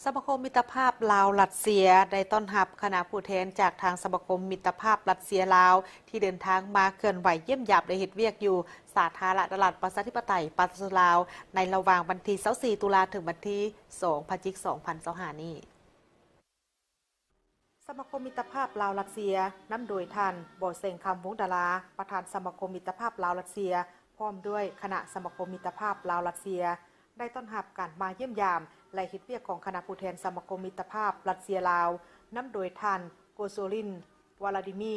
ສະມາຄົມມິດຕະພາບລາວ-ລັດເຊຍ ໄດ້ຕ້ອນຮັບຄະນະຜູ້ແທນຈາກທາງສະມາຄົມມິດຕະພາບລັດເຊຍ-ລາວ ທີ່ເດີນທາງມາເຄື່ອນໄຫວຢ້ຽມຢາມ ແລະ ເຮັດວຽກຢູ່ສາທາລະນະລັດປະຊາທິປະໄຕປະຊາຊົນລາວ ໃນລະຫວ່າງວັນທີຊາວສີ່ ຕຸລາ ເຖິງວັນທີສອງ ພະຈິກ ສອງພັນຊາວຫ້ານີ້. ສະມາຄົມມິດຕະພາບລາວ-ລັດເຊຍ ນຳໂດຍທ່ານ ບໍ່ແສງຄຳ ວົງດາລາ ປະທານສະມາຄົມມິດຕະພາບລາວ-ລັດເຊຍ ພ້ອມດ້ວຍຄະນະສະມາຄົມມິດຕະພາບລາວ-ລັດເຊຍ ໄດ້ຕ້ອນຮັບການມາຢ້ຽມຢາມ ແລະ ເຮັດວຽກຂອງຄະນະຜູ້ແທນສະມາຄົມມິດຕະພາບລັດເຊຍ-ລາວ ນຳໂດຍທ່ານ ໂກໂຊລິນ ວາລາດີມີ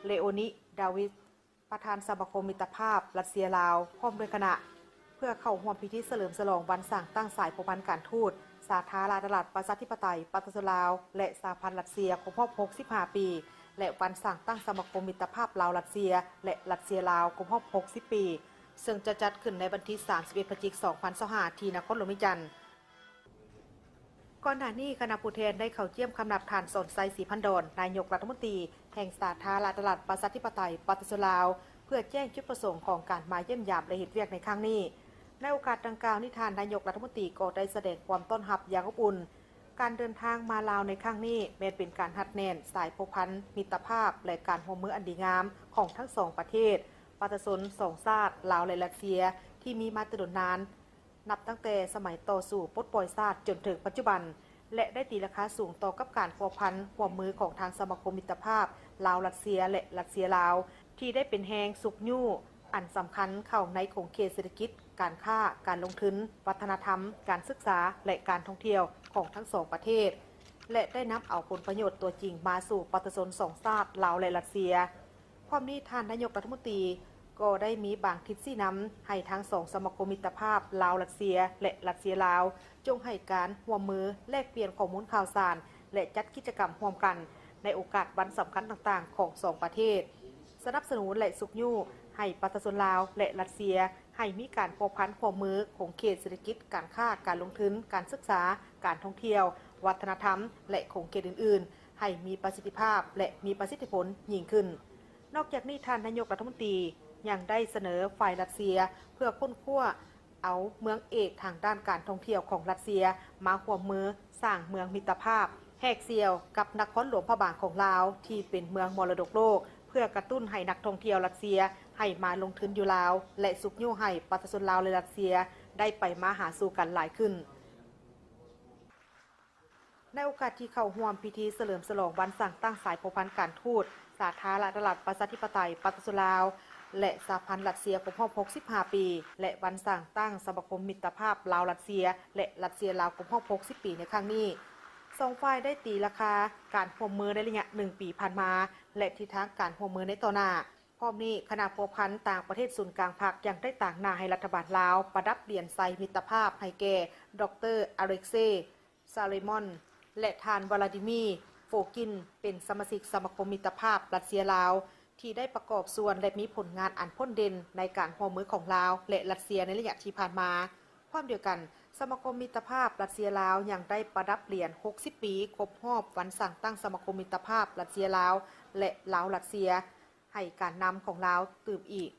ເລໂອນິດາວິດ ປະທານສະມາຄົມມິດຕະພາບລັດເຊຍ-ລາວ ພ້ອມດ້ວຍຄະນະ ເພື່ອເຂົ້າຮ່ວມພິທີສະເຫຼີມສະຫຼອງວັນສ້າງຕັ້ງສາຍພົວພັນການທູດ ສາທາລະນະລັດປະຊາທິປະໄຕປະຊາຊົນລາວ ແລະ ສະຫະພັນລັດເຊຍ ຄົບຮອບຫົກສິບຫ້າປີ ແລະ ວັນສ້າງຕັ້ງສະມາຄົມມິດຕະພາບລາວ-ລັດເຊຍ ແລະ ລັດເຊຍ-ລາວ ຄົບຮອບຫົກສິບປີ ເຊິ່ງຈະຈັດຂຶ້ນໃນວັນທີສາມສິບເອັດ ພະຈິກ ສອງພັນຊາວຫ້າ ທີ່ນະຄອນຫຼວງວຽງຈັນ. ກ່ອນໜ້ານີ້ ຄະນະຜູ້ແທນໄດ້ເຂົ້າຢ້ຽມຄຳນັບທ່ານ ສອນໄຊ ສີພັນດອນ ນາຍົກລັດຖະມົນຕີແຫ່ງສາທາລະນະລັດປະຊາທິປະໄຕປະຊາຊົນລາວ ເພື່ອແຈ້ງຈຸດປະສົງຂອງການມາຢ້ຽມຢາມ ແລະ ເຮັດວຽກໃນຄັ້ງນີ້. ໃນໂອກາດດັ່ງກ່າວນີ້ ທ່ານນາຍົກລັດຖະມົນຕີກໍໄດ້ສະແດງຄວາມຕ້ອນຮັບຢ່າງອົບອຸ່ນ. ການເດີນທາງມາລາວໃນຄັ້ງນີ້ ແມ່ນເປັນການຮັດແໜ້ນສາຍພົວພັນມິດຕະພາບ ແລະ ການຮ່ວມມືອັນດີງາມຂອງທັງສອງປະເທດ, ປະຊາຊົນສອງຊາດ ລາວ ແລະ ລັດເຊຍ ທີ່ມີມາແຕ່ດົນນານ. ນັບຕັ້ງແຕ່ສະໄໝຕໍ່ສູ້ປົດປ່ອຍຊາດຈົນເຖິງປັດຈຸບັນ ແລະ ໄດ້ຕີລາຄາສູງຕໍ່ກັບການພົວພັນຮ່ວມມືຂອງທາງສະມາຄົມມິດຕະພາບລາວ-ລັດເຊຍ ແລະ ລັດເຊຍ-ລາວ ທີ່ໄດ້ເປັນແຮງຊຸກຍູ້ອັນສຳຄັນເຂົ້າໃນຂົງເຂດເສດຖະກິດ, ການຄ້າ, ການລົງທຶນ, ວັດທະນະທຳ, ການສຶກສາ ແລະ ການທ່ອງທ່ຽວຂອງທັງສອງປະເທດ ແລະ ໄດ້ນຳເອົາຜົນປະໂຫຍດຕົວຈິງມາສູ່ປະຊາຊົນສອງຊາດ ລາວ ແລະ ລັດເຊຍ. ພ້ອມນີ້ ທ່ານນາຍົກລັດຖະມົນຕີກໍໄດ້ມີບາງທິດຊີ້ນຳໃຫ້ທັງສອງສະມາຄົມມິດຕະພາບລາວ-ລັດເຊຍ ແລະ ລັດເຊຍ-ລາວ ຈົ່ງໃຫ້ການຮ່ວມມືແລກປ່ຽນຂໍ້ມູນຂ່າວສານ ແລະ ຈັດກິດຈະກຳຮ່ວມກັນໃນໂອກາດວັນສຳຄັນຕ່າງໆຂອງສອງປະເທດ, ສະໜັບສະໜູນ ແລະ ຊຸກຍູ້ໃຫ້ປະຊາຊົນລາວ ແລະ ລັດເຊຍ ໃຫ້ມີການພົວພັນຮ່ວມມືຂົງເຂດເສດຖະກິດ, ການຄ້າ, ການລົງທຶນ, ການສຶກສາ, ການທ່ອງທ່ຽວ, ວັດທະນະທຳ ແລະ ຂົງເຂດອື່ນໆ ໃຫ້ມີປະສິດທິພາບ ແລະ ມີປະສິດທິຜົນຍິ່ງຂຶ້ນ. ນອກຈາກນີ້ ທ່ານນາຍົກລັດຖະມົນຕີຍັງໄດ້ສະເໜີຝ່າຍລັດເຊຍ ເພື່ອຄົ້ນຄວ້າເອົາເມືອງເອກທາງດ້ານການທ່ອງທ່ຽວຂອງລັດເຊຍ ມາຮ່ວມມືສ້າງເມືອງມິດຕະພາບ ແຮກສ່ຽວກັບນະຄອນຫຼວງພະບາງຂອງລາວ ທີ່ເປັນເມືອງມໍລະດົກໂລກ ເພື່ອກະຕຸ້ນໃຫ້ນັກທ່ອງທ່ຽວລັດເຊຍໃຫ້ມາລົງທຶນຢູ່ລາວ ແລະ ຊຸກຍູ້ໃຫ້ປະຊາຊົນລາວ ແລະ ລັດເຊຍ ໄດ້ໄປມາຫາສູ່ກັນຫຼາຍຂຶ້ນ. ໃນໂອກາດທີ່ເຂົ້າຮ່ວມພິທີສະເຫຼີມສະຫຼອງວັນສ້າງຕັ້ງສາຍພົວພັນການທູດ ສາທາລະນະລັດປະຊາທິປະໄຕປະຊາຊົນລາວ ແລະ ສະຫະພັນລັດເຊຍ ຄົບຮອບຫົກສິບຫ້າປີ ແລະ ວັນສ້າງຕັ້ງສະມາຄົມມິດຕະພາບລາວ-ລັດເຊຍ ແລະ ລັດເຊຍ-ລາວ ຄົບຮອບຫົກສິບປີໃນຄັ້ງນີ້, ສອງຝ່າຍໄດ້ຕີລາຄາການຮ່ວມມືໃນໄລຍະໜຶ່ງປີຜ່ານມາ ແລະ ທິດທາງການຮ່ວມມືໃນຕໍ່ໜ້າ. ພ້ອມນີ້ ຄະນະພົວພັນຕ່າງປະເທດສູນກາງພັກຍັງໄດ້ຕາງໜ້າໃຫ້ລັດຖະບານລາວປະດັບຫຼຽນໄຊມິດຕະພາບໃຫ້ແກ່ ດອກເຕີ ອາເລັກເຊ ຊາເລມອນ ແລະ ທ່ານ ວາລາດີມີ ໂຟກິນ ເປັນສະມາຊິກສະມາຄົມມິດຕະພາບລັດເຊຍ-ລາວ ທີ່ໄດ້ປະກອບສ່ວນ ແລະ ມີຜົນງານອັນພົ້ນເດັ່ນໃນການຮ່ວມມືຂອງລາວ ແລະ ລັດເຊຍໃນໄລຍະທີ່ຜ່ານມາ. ພ້ອມດຽວກັນ, ສະມາຄົມມິດຕະພາບລັດເຊຍ-ລາວຍັງໄດ້ປະດັບຫຼຽນຫົກສິບປີຄົບຮອບວັນສ້າງຕັ້ງສະມາຄົມມິດຕະພາບລັດເຊຍ-ລາວ ແລະ ລາວ-ລັດເຊຍ ໃຫ້ການນຳຂອງລາວຕື່ມອີກ.